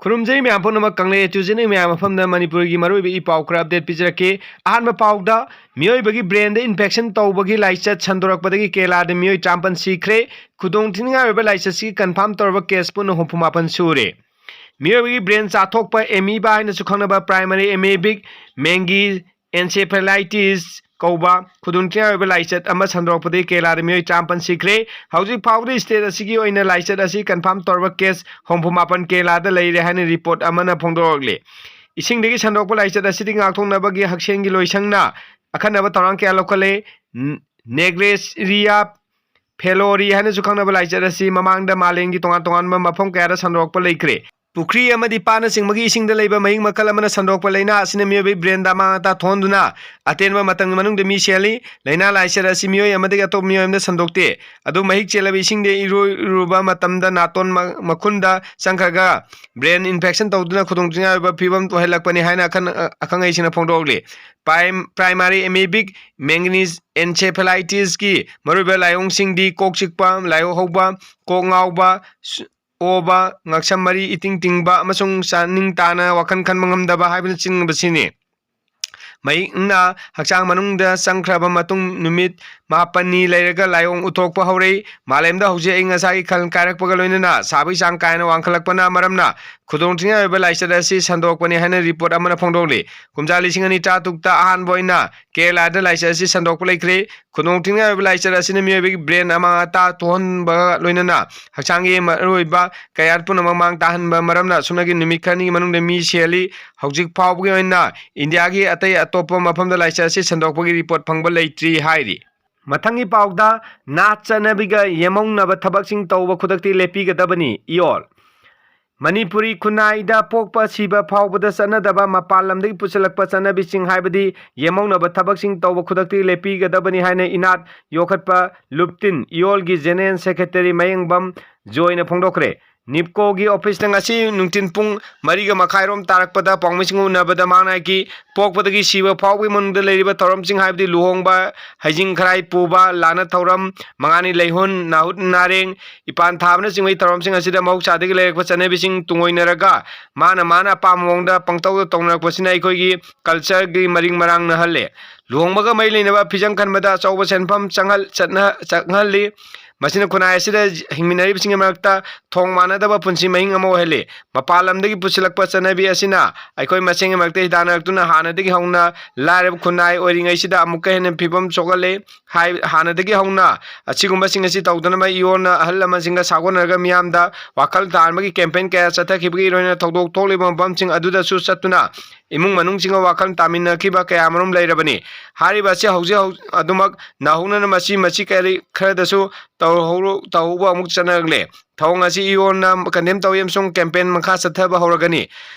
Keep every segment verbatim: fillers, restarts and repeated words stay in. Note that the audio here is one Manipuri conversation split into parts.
ꯈꯨꯔꯨꯝꯖꯔꯤ ꯃꯌꯥꯝ ꯄꯨꯝꯅꯃꯛ꯫ ꯀꯪꯂꯩ ꯑꯦꯆꯨꯖꯤꯅ ꯃꯌꯥꯝ ꯃꯐꯝꯗ ꯃꯅꯤꯄꯨꯔꯒꯤ ꯃꯔꯨꯑꯣꯏꯕ ꯏ ꯄꯥꯎ ꯈꯔ ꯑꯞꯗꯦꯠ ꯄꯤꯖꯔꯛꯀꯦ꯫ ꯑꯍꯥꯟꯕ ꯄꯥꯎꯗ, ꯃꯤꯑꯣꯏꯕꯒꯤ ꯕ꯭ꯔꯦꯟꯗ ꯏꯟꯐꯦꯛꯁꯟ ꯇꯧꯕꯒꯤ ꯂꯥꯏꯆꯠ ꯁꯟꯗꯣꯔꯛꯄꯗꯒꯤ ꯀꯦꯔꯂꯥꯗ ꯃꯤꯑꯣꯏ ꯇꯔꯥꯃꯥꯄꯟ ꯁꯤꯈ꯭ꯔꯦ꯫ ꯈꯨꯗꯣꯡꯊꯤꯅꯤꯡꯉꯥꯏ ꯑꯣꯏꯕ ꯂꯥꯏꯆꯠꯁꯤꯒꯤ ꯀꯟꯐꯥꯝ ꯇꯧꯔꯕ ꯀꯦꯁ ꯄꯨꯟꯅ ꯍꯨꯝꯐꯨ ꯃꯥꯄꯟ ꯁꯨꯔꯦ꯫ ꯃꯤꯑꯣꯏꯕꯒꯤ ꯕ꯭ꯔꯦꯟ ꯆꯥꯊꯣꯛꯄ ꯑꯦꯃꯤꯕꯥ ꯍꯥꯏꯅꯁꯨ ꯈꯪꯅꯕ ꯄ꯭ꯔꯥꯏꯃꯔꯤ ꯑꯦꯃꯦꯕꯤꯛ ꯃꯦꯡꯒꯤ ꯑꯦꯟꯁꯦꯐꯦꯂꯥꯏꯇꯤꯁ ꯀꯧꯕ ꯈꯨꯗꯣꯡꯊꯤꯅꯤꯡꯉꯥꯏ ꯑꯣꯏꯕ ꯂꯥꯏꯆꯠ ꯑꯃ ꯁꯟꯗꯣꯔꯛꯄꯗꯒꯤ ꯀꯦꯔꯂꯥꯗ ꯃꯤꯑꯣꯏ ꯇꯔꯥꯃꯥꯄꯟ ꯁꯤꯈ꯭ꯔꯦ꯫ ꯍꯧꯖꯤꯛ ꯐꯥꯎꯕꯗ ꯁ꯭ꯇꯦꯠ ꯑꯁꯤꯒꯤ ꯑꯣꯏꯅ ꯂꯥꯏꯆꯠ ꯑꯁꯤ ꯀꯟꯐꯥꯝ ꯇꯧꯔꯕ ꯀꯦꯁ ꯍꯨꯝꯐꯨ ꯃꯥꯄꯟ ꯀꯦꯔꯂꯥꯗ ꯂꯩꯔꯦ ꯍꯥꯏꯅ ꯔꯤꯄꯣꯔꯠ ꯑꯃꯅ ꯐꯣꯡꯗꯣꯔꯛꯂꯤ꯫ ꯏꯁꯤꯡꯗꯒꯤ ꯁꯟꯗꯣꯛꯄ ꯂꯥꯏꯆꯠ ꯑꯁꯤꯗꯤ ꯉꯥꯛꯊꯣꯛꯅꯕꯒꯤ ꯍꯛꯁꯦꯜꯒꯤ ꯂꯣꯏꯁꯪꯅ ꯑꯈꯟꯅꯕ ꯊꯧꯔꯥꯡ ꯀꯌꯥ ꯂꯧꯈꯠꯂꯦ꯫ ꯅ-, ꯅꯦꯒ꯭ꯔꯦꯁꯤꯌꯥ ꯐꯦꯂꯣꯔꯤ ꯍꯥꯏꯅꯁꯨ ꯈꯪꯅꯕ ꯂꯥꯏꯆꯠ ꯑꯁꯤ ꯃꯃꯥꯡꯗ ꯃꯥꯂꯦꯝꯒꯤ ꯇꯣꯉꯥꯟ ꯇꯣꯉꯥꯟꯕ ꯃꯐꯝ ꯀꯌꯥꯗ ꯁꯟꯗꯣꯔꯛꯄ ꯂꯩꯈ꯭ꯔꯦ꯫ ꯄꯨꯈ꯭ꯔꯤ ꯑꯃꯗꯤ ꯄꯥꯠꯅꯆꯤꯡꯕꯒꯤ ꯏꯁꯤꯡꯗ ꯂꯩꯕ ꯃꯍꯤꯛ ꯃꯈꯜ ꯑꯃꯅ ꯁꯟꯗꯣꯛꯄ ꯂꯥꯏꯅꯥ ꯑꯁꯤꯅ ꯃꯤꯑꯣꯏꯕꯒꯤ ꯕ꯭ꯔꯦꯟꯗ ꯑꯃꯥꯡ ꯑꯇꯥ ꯊꯣꯛꯍꯟꯗꯨꯅ ꯑꯇꯦꯟꯕ ꯃꯇꯝꯒꯤ ꯃꯅꯨꯡꯗ ꯃꯤ ꯁꯤꯍꯜꯂꯤ꯫ ꯂꯥꯏꯅꯥ ꯂꯥꯏꯆꯠ ꯑꯁꯤ ꯃꯤꯑꯣꯏ ꯑꯃꯗꯒꯤ ꯑꯇꯣꯞꯄ ꯃꯤꯑꯣꯏ ꯑꯃꯗ ꯁꯟꯗꯣꯛꯇꯦ꯫ ꯑꯗꯨ ꯃꯍꯤꯛ ꯆꯦꯜꯂꯕ ꯏꯁꯤꯡꯗ ꯏꯔꯣꯏ-, ꯏꯔꯨꯕ ꯃꯇꯝꯗ ꯅꯥꯇꯣꯟ ꯃ-, ꯃꯈꯨꯟꯗ ꯆꯪꯈ꯭ꯔꯒ ꯕ꯭ꯔꯦꯟ ꯏꯟꯐꯦꯛꯁꯟ ꯇꯧꯗꯨꯅ ꯈꯨꯗꯣꯡꯊꯤꯅꯤꯡꯉꯥꯏ ꯑꯣꯏꯕ ꯐꯤꯕꯝ ꯑꯣꯏꯍꯜꯂꯛꯄꯅꯤ ꯍꯥꯏꯅ ꯑꯈꯟ-, ꯑꯈꯪ ꯑꯍꯩꯁꯤꯡꯅ ꯐꯣꯡꯗꯣꯛꯂꯤ꯫ ꯄ꯭ꯔꯥꯏꯝ-, ꯄ꯭ꯔꯥꯏꯃꯥꯔꯤ ꯑꯦꯃꯦꯕꯤꯛ ꯃꯦꯡꯒꯅꯤꯁ ꯑꯦꯟꯁꯦꯐꯦꯂꯥꯏꯇꯤꯁꯀꯤ ꯃꯔꯨꯑꯣꯏꯕ ꯂꯥꯏꯑꯣꯡꯁꯤꯡꯗꯤ ꯀꯣꯛ ꯆꯤꯛꯄ, ꯂꯥꯏꯍꯧ ꯍꯧꯕ, ꯀꯣꯛ ꯉꯥꯎꯕ, ꯁ-, ꯑꯣꯕ, ꯉꯛꯁꯝ ꯃꯔꯤ ꯏꯇꯤꯡ ꯇꯤꯡꯕ ꯑꯃꯁꯨꯡ ꯆꯥꯅꯤꯡ ꯇꯥꯅ ꯋꯥꯈꯜ ꯈꯟꯕ ꯉꯝꯗꯕ ꯍꯥꯏꯕꯅꯆꯤꯡꯕꯁꯤꯅꯤ꯫ ꯃꯍꯤꯛꯅ ꯍꯛꯆꯥꯡ ꯃꯅꯨꯡꯗ ꯆꯪꯈ꯭ꯔꯕ ꯃꯇꯨꯡ ꯅꯨꯃꯤꯠ ꯃꯥꯄꯟꯅꯤ ꯂꯩꯔꯒ ꯂꯥꯏꯑꯣꯡ ꯎꯠꯊꯣꯛꯄ ꯍꯧꯔꯛꯏ꯫ ꯃꯥꯂꯦꯝꯗ ꯍꯧꯖꯤꯛ ꯑꯏꯪ ꯑꯁꯥꯒꯤ ꯈꯜ ꯀꯥꯏꯔꯛꯄꯒ ꯂꯣꯏꯅꯅ ꯁꯥꯕꯒꯤ ꯆꯥꯡ ꯀꯥ ꯍꯦꯟꯅ ꯋꯥꯡꯈꯠꯂꯛꯄꯅ ꯃꯔꯝꯅ ꯈꯨꯗꯣꯡꯊꯤꯅꯤꯡꯉꯥꯏ ꯑꯣꯏꯕ ꯂꯥꯏꯆꯠ ꯑꯁꯤ ꯁꯟꯗꯣꯛꯄꯅꯤ ꯍꯥꯏꯅ ꯔꯤꯄꯣꯔꯠ ꯑꯃꯅ ꯐꯣꯡꯗꯣꯛꯂꯤ꯫ ꯀꯨꯝꯖꯥ ꯂꯤꯁꯤꯡ ꯑꯅꯤ ꯇꯔꯥꯇꯔꯨꯛꯇ ꯑꯍꯥꯟꯕ ꯑꯣꯏꯅ ꯀꯦꯔꯂꯥꯗ ꯂꯥꯏꯆꯠ ꯑꯁꯤ ꯁꯟꯗꯣꯛꯄ ꯂꯩꯈ꯭ꯔꯦ꯫ ꯈꯨꯗꯣꯡꯊꯤꯅꯤꯡꯉꯥꯏ ꯑꯣꯏꯕ ꯂꯥꯏꯆꯠ ꯑꯁꯤꯅ ꯃꯤꯑꯣꯏꯕꯒꯤ ꯕ꯭ꯔꯦꯟ ꯑꯃꯥꯡ ꯑꯇꯥ ꯊꯣꯛꯍꯟꯕꯒ ꯂꯣꯏꯅꯅ ꯍꯛꯆꯥꯡꯒꯤ ꯃꯔꯨꯑꯣꯏꯕ ꯀꯌꯥꯠ ꯄꯨꯝꯅꯃꯛ ꯃꯥꯡ ꯇꯥꯍꯟꯕ ꯃꯔꯝꯅ ꯑꯁꯨꯞꯅꯒꯤ ꯅꯨꯃꯤꯠ ꯈꯔꯅꯤꯒꯤ ꯃꯅꯨꯡꯗ ꯃꯤ ꯁꯤꯍꯜꯂꯤ꯫ ꯍꯧꯖꯤꯛ ꯐꯥꯎꯕꯒꯤ ꯑꯣꯏꯅ ꯏꯟꯗꯤꯌꯥꯒꯤ ꯑꯇꯩ ꯑꯇꯣꯞꯄ ꯃꯐꯝꯗ ꯂꯥꯏꯆꯠ ꯑꯁꯤ ꯁꯟꯗꯣꯛꯄꯒꯤ ꯔꯤꯄꯣꯔꯠ ꯐꯪꯕ ꯂꯩꯇ꯭ꯔꯤ ꯍꯥꯏꯔꯤ꯫ ꯃꯊꯪꯒꯤ ꯄꯥꯎꯗ, ꯅꯥꯠ ꯆꯠꯅꯕꯤꯒ ꯌꯦꯃꯧꯅꯕ ꯊꯕꯛꯁꯤꯡ ꯇꯧꯕ ꯈꯨꯗꯛꯇꯤ ꯂꯦꯞꯄꯤꯒꯗꯕꯅꯤ, ꯏꯌꯣꯜ꯫ ꯃꯅꯤꯄꯨꯔꯤ ꯈꯨꯟꯅꯥꯏꯗ ꯄꯣꯛꯄ ꯁꯤꯕ ꯐꯥꯎꯕꯗ ꯆꯠꯅꯗꯕ ꯃꯄꯥꯟ ꯂꯝꯗꯒꯤ ꯄꯨꯁꯤꯜꯂꯛꯄ ꯆꯠꯅꯕꯤꯁꯤꯡ ꯍꯥꯏꯕꯗꯤ ꯌꯦꯃꯧꯅꯕ ꯊꯕꯛꯁꯤꯡ ꯇꯧꯕ ꯈꯨꯗꯛꯇꯤ ꯂꯦꯞꯄꯤꯒꯗꯕꯅꯤ ꯍꯥꯏꯅ ꯏꯅꯥꯠ ꯌꯣꯛꯈꯠꯄ ꯂꯨꯞꯇꯤꯟ ꯏꯌꯣꯜꯒꯤ ꯖꯦꯅꯦꯔꯦꯜ ꯁꯦꯀ꯭ꯔꯦꯇꯔꯤ ꯃꯌꯦꯡꯕꯝ ꯖꯣꯏꯅ ꯐꯣꯡꯗꯣꯛꯈ꯭ꯔꯦ꯫ ꯅꯤꯞꯀꯣꯒꯤ ꯑꯣꯐꯤꯁꯇ ꯉꯁꯤ ꯅꯨꯡꯊꯤꯜ ꯄꯨꯡ ꯃꯔꯤꯒ ꯃꯈꯥꯏꯔꯣꯝ ꯇꯥꯔꯛꯄꯗ ꯄꯥꯎꯃꯤꯁꯤꯡꯒ ꯎꯅꯕꯗ ꯃꯍꯥꯛꯅ ꯍꯥꯏꯈꯤ, ꯄꯣꯛꯄꯗꯒꯤ ꯁꯤꯕ ꯐꯥꯎꯕꯒꯤ ꯃꯅꯨꯡꯗ ꯂꯩꯔꯤꯕ ꯊꯧꯔꯝꯁꯤꯡ, ꯍꯥꯏꯕꯗꯤ ꯂꯨꯍꯣꯡꯕ, ꯍꯩꯖꯤꯡ ꯈꯔꯥꯏ ꯄꯨꯕ, ꯂꯥꯟꯅ ꯊꯧꯔꯝ, ꯃꯉꯥꯅꯤ ꯂꯩꯍꯨꯟ, ꯅꯥꯍꯨꯠ ꯅꯥꯔꯦꯡ, ꯏꯄꯥꯟ ꯊꯥꯕꯅꯆꯤꯡꯕꯒꯤ ꯊꯧꯔꯝꯁꯤꯡ ꯑꯁꯤꯗ ꯃꯍꯧꯁꯥꯗꯒꯤ ꯂꯩꯔꯛꯄ ꯆꯠꯅꯕꯤꯁꯤꯡ ꯇꯨꯡꯑꯣꯏꯅꯔꯒ ꯃꯥꯅ ꯃꯥꯅ ꯑꯄꯥꯝꯕ ꯃꯑꯣꯡꯗ ꯄꯪꯇꯧꯗ ꯇꯧꯅꯔꯛꯄꯁꯤꯅ ꯑꯩꯈꯣꯏꯒꯤ ꯀꯜꯆꯔꯒꯤ ꯃꯔꯤꯡ ꯃꯔꯥꯡꯅꯍꯜꯂꯦ꯫ ꯂꯨꯍꯣꯡꯕꯒ ꯃꯔꯤ ꯂꯩꯅꯕ ꯐꯤꯖꯪ ꯈꯟꯕꯗ ꯑꯆꯧꯕ ꯁꯦꯟꯐꯝ ꯆꯪꯍꯜ-, ꯆꯠꯅ-, ꯆꯪꯍꯜꯂꯤ꯫ ꯃꯁꯤꯅ ꯈꯨꯟꯅꯥꯏ ꯑꯁꯤꯗ ꯍꯤꯡꯃꯤꯟꯅꯔꯤꯕꯁꯤꯡꯒꯤ ꯃꯔꯛꯇ ꯊꯣꯡ ꯃꯥꯟꯅꯗꯕ ꯄꯨꯟꯁꯤ ꯃꯍꯤꯡ ꯑꯃ ꯑꯣꯏꯍꯜꯂꯤ꯫ ꯃꯄꯥꯟ ꯂꯝꯗꯒꯤ ꯄꯨꯁꯤꯜꯂꯛꯄ ꯆꯠꯅꯕꯤ ꯑꯁꯤꯅ ꯑꯩꯈꯣꯏ ꯃꯁꯦꯟꯒꯤ ꯃꯔꯛꯇ ꯍꯤꯗꯥꯟꯅꯔꯛꯇꯨꯅ ꯍꯥꯟꯅꯗꯒꯤ ꯍꯧꯅ ꯂꯥꯏꯔꯕ ꯈꯨꯟꯅꯥꯏ ꯑꯣꯏꯔꯤꯉꯩꯁꯤꯗ ꯑꯃꯨꯛꯀ ꯍꯦꯟꯅ ꯐꯤꯕꯝ ꯁꯣꯛꯍꯜꯂꯦ꯫ ꯍꯥꯏ-, ꯍꯥꯟꯅꯗꯒꯤ ꯍꯧꯅ ꯑꯁꯤꯒꯨꯝꯕꯁꯤꯡ ꯑꯁꯤ ꯇꯧꯗꯅꯕ ꯏꯌꯣꯟꯅ ꯑꯍꯜ ꯂꯃꯟꯁꯤꯡꯒ ꯁꯥꯒꯣꯟꯅꯔꯒ ꯃꯤꯌꯥꯝꯗ ꯋꯥꯈꯜ ꯇꯥꯍꯟꯕꯒꯤ ꯀꯦꯝꯄꯦꯟ ꯀꯌꯥ ꯆꯠꯊꯈꯤꯕꯒꯤ ꯏꯔꯣꯏꯅ ꯊꯧꯗꯣꯛ ꯊꯣꯛꯂꯤꯕ ꯃꯐꯝꯁꯤꯡ ꯑꯗꯨꯗꯁꯨ ꯆꯠꯇꯨꯅ ꯏꯃꯨꯡ ꯃꯅꯨꯡꯁꯤꯡꯒ ꯋꯥꯈꯜ ꯇꯥꯃꯤꯟꯅꯈꯤꯕ ꯀꯌꯥ ꯑꯃꯔꯣꯝ ꯂꯩꯔꯕꯅꯤ꯫ ꯍꯥꯏꯔꯤꯕ ꯑꯁꯤ ꯍꯧꯖꯤꯛ ꯍꯧ-, ꯑꯗꯨꯃꯛ ꯅꯧꯍꯧꯅꯅ ꯃꯁꯤ, ꯃꯁꯤ ꯀꯔꯤ ꯈꯔꯗꯁꯨ ꯇꯧꯍꯧꯔ-, ꯇꯧꯍꯧꯕ ꯑꯃꯨꯛ ꯆꯠꯅꯔꯛꯂꯦ꯫ ꯊꯧꯑꯣꯡ ꯑꯁꯤ ꯏꯌꯣꯟꯅ ꯀꯟꯗꯦꯝ ꯇꯧꯏ ꯑꯃꯁꯨꯡ ꯀꯦꯝꯄꯦꯟ ꯃꯈꯥ ꯆꯠꯊꯕ ꯍꯧꯔꯒꯅꯤ꯫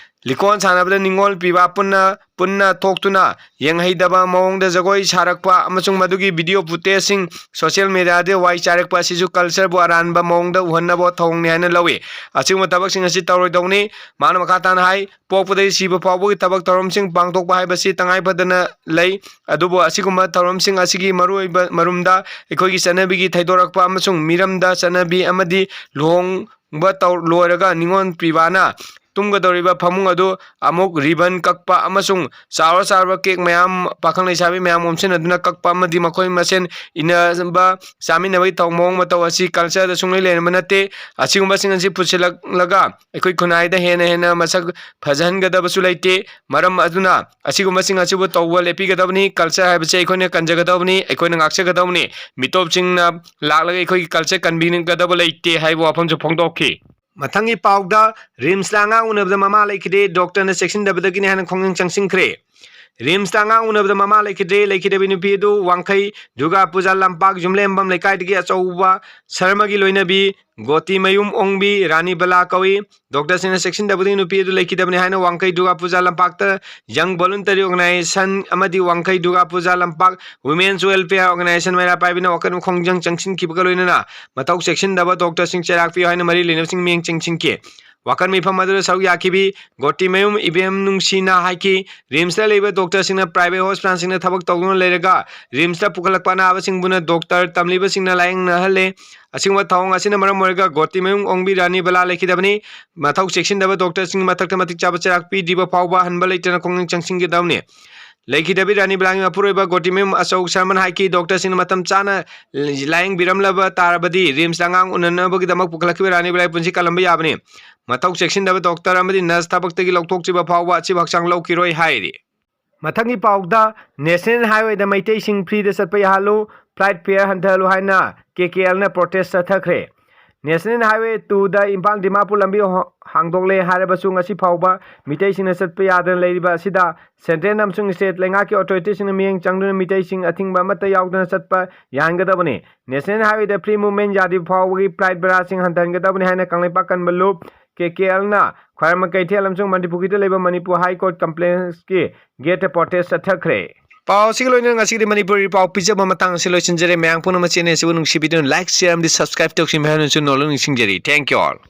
ꯂꯤꯀꯣꯟ ꯁꯥꯟꯅꯕꯗ ꯅꯤꯉꯣꯜ ꯄꯤꯕ ꯄꯨꯟꯅ, ꯄꯨꯟꯅ ꯊꯣꯛꯇꯨꯅ ꯌꯦꯡꯍꯩꯗꯕ ꯃꯑꯣꯡꯗ ꯖꯒꯣꯏ ꯁꯥꯔꯛꯄ ꯑꯃꯁꯨꯡ ꯃꯗꯨꯒꯤ ꯚꯤꯗꯤꯑꯣ ꯐꯨꯇꯦꯖꯁꯤꯡ ꯁꯣꯁꯤꯌꯦꯜ ꯃꯦꯗꯤꯌꯥꯗ ꯋꯥꯏ ꯆꯥꯏꯔꯛꯄ ꯑꯁꯤꯁꯨ ꯀꯜꯆꯔꯕꯨ ꯑꯔꯥꯟꯕ ꯃꯑꯣꯡꯗ ꯎꯍꯟꯅꯕ ꯊꯧꯑꯣꯡꯅꯤ ꯍꯥꯏꯅ ꯂꯧꯏ꯫ ꯑꯁꯤꯒꯨꯝꯕ ꯊꯕꯛꯁꯤꯡ ꯑꯁꯤ ꯇꯧꯔꯣꯏꯗꯧꯅꯤ꯫ ꯃꯥꯅ ꯃꯈꯥ ꯇꯥꯅ ꯍꯥꯏ, ꯄꯣꯛꯄꯗꯒꯤ ꯁꯤꯕ ꯐꯥꯎꯕꯒꯤ ꯊꯕꯛ ꯊꯧꯔꯝꯁꯤꯡ ꯄꯥꯡꯊꯣꯛꯄ ꯍꯥꯏꯕꯁꯤ ꯇꯉꯥꯏ ꯐꯗꯅ ꯂꯩ꯫ ꯑꯗꯨꯕꯨ ꯑꯁꯤꯒꯨꯝꯕ ꯊꯧꯔꯝꯁꯤꯡ ꯑꯁꯤꯒꯤ ꯃꯔꯨꯑꯣꯏꯕ ꯃꯔꯨꯝꯗ ꯑꯩꯈꯣꯏꯒꯤ ꯆꯠꯅꯕꯤꯒꯤ ꯊꯩꯗꯣꯔꯛꯄ ꯑꯃꯁꯨꯡ ꯃꯤꯔꯝꯗ ꯆꯠꯅꯕꯤ ꯑꯃꯗꯤ ꯂꯨꯍꯣꯡꯕ ꯇꯧ-, ꯂꯣꯏꯔꯒ ꯅꯤꯉꯣꯜ ꯄꯤꯕꯥꯅ ꯇꯨꯝꯒꯗꯧꯔꯤꯕ ꯐꯃꯨꯡ ꯑꯗꯨ ꯑꯃꯨꯛ ꯔꯤꯕꯟ ꯀꯛꯄ ꯑꯃꯁꯨꯡ ꯆꯥꯎꯔ ꯆꯥꯎꯔꯕ ꯀꯦꯛ ꯃꯌꯥꯝ ꯄꯥꯈꯪ ꯂꯩꯁꯥꯕꯤ ꯃꯌꯥꯝ ꯑꯣꯝꯁꯤꯟꯅꯗꯨꯅ ꯀꯛꯄ ꯑꯃꯗꯤ ꯃꯈꯣꯏ ꯃꯁꯦꯟ ꯏꯟꯅꯕ ꯆꯥꯃꯤꯟꯅꯕꯒꯤ ꯊꯧ-, ꯃꯑꯣꯡ ꯃꯇꯧ ꯑꯁꯤ ꯀꯜꯆꯔꯗ ꯁꯨꯡꯂꯩ ꯂꯩꯔꯝꯕ ꯅꯠꯇꯦ꯫ ꯑꯁꯤꯒꯨꯝꯕꯁꯤꯡ ꯑꯁꯤ ꯄꯨꯁꯤꯜꯂꯛꯂꯒ ꯑꯩꯈꯣꯏ ꯈꯨꯟꯅꯥꯏꯗ ꯍꯦꯟꯅ ꯍꯦꯟꯅ ꯃꯁꯛ ꯐꯖꯍꯟꯒꯗꯕꯁꯨ ꯂꯩꯇꯦ꯫ ꯃꯔꯝ ꯑꯗꯨꯅ ꯑꯁꯤꯒꯨꯝꯕꯁꯤꯡ ꯑꯁꯤꯕꯨ ꯇꯧꯕ ꯂꯦꯞꯄꯤꯒꯗꯕꯅꯤ꯫ ꯀꯜꯆꯔ ꯍꯥꯏꯕꯁꯤ ꯑꯩꯈꯣꯏꯅ ꯀꯟꯖꯒꯗꯕꯅꯤ, ꯑꯩꯈꯣꯏꯅ ꯉꯥꯛꯆꯒꯗꯕꯅꯤ꯫ ꯃꯤꯇꯣꯞꯁꯤꯡꯅ ꯂꯥꯛꯂꯒ ꯑꯩꯈꯣꯏꯒꯤ ꯀꯜꯆꯔ ꯀꯟꯕꯤꯒꯗꯕ ꯂꯩꯇꯦ ꯍꯥꯏꯕ ꯋꯥꯐꯝꯁꯨ ꯐꯣꯡꯗꯣꯛꯈꯤ꯫ ꯃꯊꯪꯒꯤ ꯄꯥꯎꯗ, ꯔꯤꯝꯁꯇ ꯑꯉꯥꯡ ꯎꯅꯕꯗ ꯃꯃꯥ ꯂꯩꯈꯤꯗꯦ, ꯗꯣꯛꯇꯔꯅ ꯆꯦꯛꯁꯤꯟꯗꯕꯗꯒꯤꯅꯤ ꯍꯥꯏꯅ ꯈꯣꯡꯖꯪ ꯆꯪꯁꯤꯟꯈ꯭ꯔꯦ꯫ ꯔꯤꯝꯁꯇ ꯑꯉꯥꯡ ꯎꯅꯕꯗ ꯃꯃꯥ ꯂꯩꯈꯤꯗ꯭ꯔꯦ꯫ ꯂꯩꯈꯤꯗꯕꯤ ꯅꯨꯄꯤ ꯑꯗꯨ ꯋꯥꯡꯈꯩ ꯗꯨꯔꯒꯥ ꯄꯨꯖꯥ ꯂꯝꯄꯥꯛ ꯌꯨꯝꯂꯦꯝꯕꯝ ꯂꯩꯀꯥꯏꯗꯒꯤ ꯑꯆꯧꯕ ꯁꯔꯃꯒꯤ ꯂꯣꯏꯅꯕꯤ ꯒꯣꯇꯤꯃꯌꯨꯝ ꯑꯣꯡꯕꯤ ꯔꯥꯅꯤ ꯕꯂꯥ ꯀꯧꯏ꯫ ꯗꯣꯛꯇꯔꯁꯤꯡꯅ ꯆꯦꯛꯁꯤꯟꯗꯕꯗꯒꯤ ꯅꯨꯄꯤ ꯑꯗꯨ ꯂꯩꯈꯤꯗꯕꯅꯤ ꯍꯥꯏꯅ ꯋꯥꯡꯈꯩ ꯗꯨꯔꯒꯥ ꯄꯨꯖꯥ ꯂꯝꯄꯥꯛꯇ ꯌꯪ ꯚꯣꯂꯨꯟꯇꯔꯤ ꯑꯣꯔꯒꯅꯥꯏꯖꯦꯁꯟ ꯑꯃꯗꯤ ꯋꯥꯡꯈꯩ ꯗꯨꯔꯒꯥ ꯄꯨꯖꯥ ꯂꯝꯄꯥꯛ ꯋꯨꯃꯦꯟꯁ ꯋꯦꯜꯐꯤꯌꯔ ꯑꯣꯔꯒꯅꯥꯏꯖꯦꯁꯟ ꯃꯩꯔꯥ ꯄꯥꯏꯕꯤꯅ ꯋꯥꯀꯠ ꯈꯣꯡꯖꯪ ꯆꯪꯁꯤꯟꯈꯤꯕꯒ ꯂꯣꯏꯅꯅ ꯃꯊꯧ ꯆꯦꯛꯁꯤꯟꯗꯕ ꯗꯣꯛꯇꯔꯁꯤꯡ ꯆꯩꯔꯥꯛ ꯄꯤꯌꯨ ꯍꯥꯏꯅ ꯃꯔꯤ ꯂꯩꯅꯕꯁꯤꯡ ꯃꯤꯠꯌꯦꯡ ꯆꯪꯁꯤꯟꯈꯤ꯫ ꯋꯥꯀꯠ ꯃꯤꯐꯝ ꯑꯗꯨꯗ ꯁꯔꯨꯛ ꯌꯥꯈꯤꯕꯤ ꯒꯣꯇꯤꯃꯌꯨꯝ ꯏꯕꯦꯝ ꯅꯨꯡꯁꯤꯅ ꯍꯥꯏꯈꯤ, ꯔꯤꯝꯁꯇ ꯂꯩꯕ ꯗꯣꯛꯇꯔꯁꯤꯡꯅ ꯄ꯭ꯔꯥꯏꯚꯦꯠ ꯍꯣꯁꯄꯤꯇꯥꯜꯁꯤꯡꯗ ꯊꯕꯛ ꯇꯧꯗꯨꯅ ꯂꯩꯔꯒ ꯔꯤꯝꯁꯇ ꯄꯨꯈꯠꯂꯛꯄ ꯑꯅꯥꯕꯁꯤꯡꯕꯨꯅ ꯗꯣꯛꯇꯔ ꯇꯝꯂꯤꯕꯁꯤꯡꯅ ꯂꯥꯌꯦꯡꯅꯍꯜꯂꯦ꯫ ꯑꯁꯤꯒꯨꯝꯕ ꯊꯧꯑꯣꯡ ꯑꯁꯤꯅ ꯃꯔꯝ ꯑꯣꯏꯔꯒ ꯒꯣꯇꯤꯃꯌꯨꯝ ꯑꯣꯡꯕꯤ ꯔꯥꯅꯤ ꯕꯂꯥ ꯂꯩꯈꯤꯗꯕꯅꯤ꯫ ꯃꯊꯧ ꯆꯦꯛꯁꯤꯟꯗꯕ ꯗꯣꯛꯇꯔꯁꯤꯡꯒꯤ ꯃꯊꯛꯇ ꯃꯇꯤꯛ ꯆꯥꯕ ꯆꯩꯔꯥꯛ ꯄꯤꯗ꯭ꯔꯤꯕ ꯐꯥꯎꯕ ꯍꯟꯕ ꯂꯩꯇꯅ ꯈꯣꯡꯖꯪ ꯆꯪꯁꯤꯟꯒꯗꯕꯅꯤ꯫ ꯂꯩꯈꯤꯗꯕꯤ ꯔꯥꯅꯤ ꯕꯂꯥꯒꯤ ꯃꯄꯨꯔꯣꯏꯕ ꯒꯣꯇꯤꯃꯌꯨꯝ ꯑꯆꯧ ꯁꯔꯃꯟ ꯍꯥꯏꯈꯤ, ꯗꯣꯛꯇꯔꯁꯤꯡꯅ ꯃꯇꯝ ꯆꯥꯅ ꯂꯥꯌꯦꯡꯕꯤꯔꯝꯂꯕ ꯇꯥꯔꯕꯗꯤ ꯔꯤꯝꯁꯇ ꯑꯉꯥꯡ ꯎꯅꯅꯕꯒꯤꯗꯃꯛ ꯄꯨꯈꯠꯂꯛꯈꯤꯕ ꯔꯥꯅꯤ ꯕꯂꯥꯒꯤ ꯄꯨꯟꯁꯤ ꯀꯜꯂꯝꯕ ꯌꯥꯕꯅꯤ꯫ ꯃꯊꯧ ꯆꯦꯛꯁꯤꯟꯗꯕ ꯗꯣꯛꯇꯔ ꯑꯃꯗꯤ ꯅꯔꯁ ꯊꯕꯛꯇꯒꯤ ꯂꯧꯊꯣꯛꯇ꯭ꯔꯤꯕ ꯐꯥꯎꯕ ꯑꯁꯤꯕ ꯍꯛꯆꯥꯡ ꯂꯧꯈꯤꯔꯣꯏ ꯍꯥꯏꯔꯤ꯫ ꯃꯊꯪꯒꯤ ꯄꯥꯎꯗ, ꯅꯦꯁꯅꯦꯜ ꯍꯥꯏꯋꯦꯗ ꯃꯩꯇꯩꯁꯤꯡ ꯐ꯭ꯔꯤꯗ ꯆꯠꯄ ꯌꯥꯍꯜꯂꯨ, ꯐ꯭ꯂꯥꯏꯠ ꯐꯤꯌꯔ ꯍꯟꯊꯍꯜꯂꯨ ꯍꯥꯏꯅ ꯀꯦ ꯀꯦ ꯑꯦꯜꯅ ꯄ꯭ꯔꯣꯇꯦꯁ ꯆꯠꯊꯈ꯭ꯔꯦ꯫ ꯅꯦꯁꯅꯦꯜ ꯍꯥꯏꯋꯦ ꯇꯨꯗ ꯏꯝꯐꯥꯜ ꯗꯤꯃꯥꯄꯨꯔ ꯂꯝꯕꯤ ꯍꯣ-, ꯍꯥꯡꯗꯣꯛꯂꯦ ꯍꯥꯏꯔꯕꯁꯨ ꯉꯁꯤ ꯐꯥꯎꯕ ꯃꯤꯇꯩꯁꯤꯡꯅ ꯆꯠꯄ ꯌꯥꯗꯅ ꯂꯩꯔꯤꯕ ꯑꯁꯤꯗ ꯁꯦꯟꯇ꯭ꯔꯦꯜ ꯑꯃꯁꯨꯡ ꯁ꯭ꯇꯦꯠ ꯂꯩꯉꯥꯛꯀꯤ ꯑꯣꯊꯣꯔꯤꯇꯤꯁꯤꯡꯅ ꯃꯤꯠꯌꯦꯡ ꯆꯪꯗꯨꯅ ꯃꯤꯇꯩꯁꯤꯡ ꯑꯊꯤꯡꯕ ꯑꯃꯠꯇ ꯌꯥꯎꯗꯅ ꯆꯠꯄ ꯌꯥꯍꯟꯒꯗꯕꯅꯤ꯫ ꯅꯦꯁꯅꯦꯜ ꯍꯥꯏꯋꯦꯗ ꯐ꯭ꯔꯤ ꯃꯨꯚꯃꯦꯟ ꯌꯥꯗ꯭ꯔꯤꯕ ꯐꯥꯎꯕꯒꯤ ꯐ꯭ꯂꯥꯏꯠ ꯚꯔꯥꯁꯤꯡ ꯍꯟꯊꯍꯟꯒꯗꯕꯅꯤ ꯍꯥꯏꯅ ꯀꯪꯂꯩꯄꯥꯛ ꯀꯟꯕ ꯂꯨꯞ ꯀꯦ ꯀꯦ ꯑꯦꯜꯅ ꯈ꯭ꯋꯥꯏꯔꯝꯕꯟ ꯀꯩꯊꯦꯜ ꯑꯃꯁꯨꯡ ꯃꯅꯤꯄꯨꯔꯒꯤꯗ ꯂꯩꯕ ꯃꯅꯤꯄꯨꯔ ꯍꯥꯏ ꯀꯣꯔꯠ ꯀꯝꯄ꯭ꯂꯦꯛꯁꯀꯤ ꯒꯦꯠꯇ ꯄ꯭ꯔꯣꯇꯦꯁ ꯆꯠꯊꯈ꯭ꯔꯦ꯫ ꯄꯥꯎ ꯑꯁꯤꯒ ꯂꯣꯏꯅꯅ ꯉꯁꯤꯒꯤꯗꯤ ꯃꯅꯤꯄꯨꯔꯤ ꯄꯥꯎ ꯄꯤꯖꯕ ꯃꯇꯥꯡ ꯑꯁꯤ ꯂꯣꯏꯁꯤꯟꯖꯔꯦ꯫ ꯃꯌꯥꯝ ꯄꯨꯝꯅꯃꯛ ꯆꯦꯅꯦꯜ ꯑꯁꯤꯕꯨ ꯅꯨꯡꯁꯤꯕꯤꯗꯨꯅ ꯂꯥꯏꯛ, ꯁꯤꯌꯔ ꯑꯃꯗꯤ ꯁꯕꯁꯀ꯭ꯔꯥꯏꯕ ꯇꯧꯁꯤꯟꯕꯤꯌꯨ ꯍꯥꯏꯅꯁꯨ ꯅꯣꯜꯂꯨꯛꯅ ꯅꯤꯡꯁꯤꯡꯖꯔꯤ꯫ Thank you all.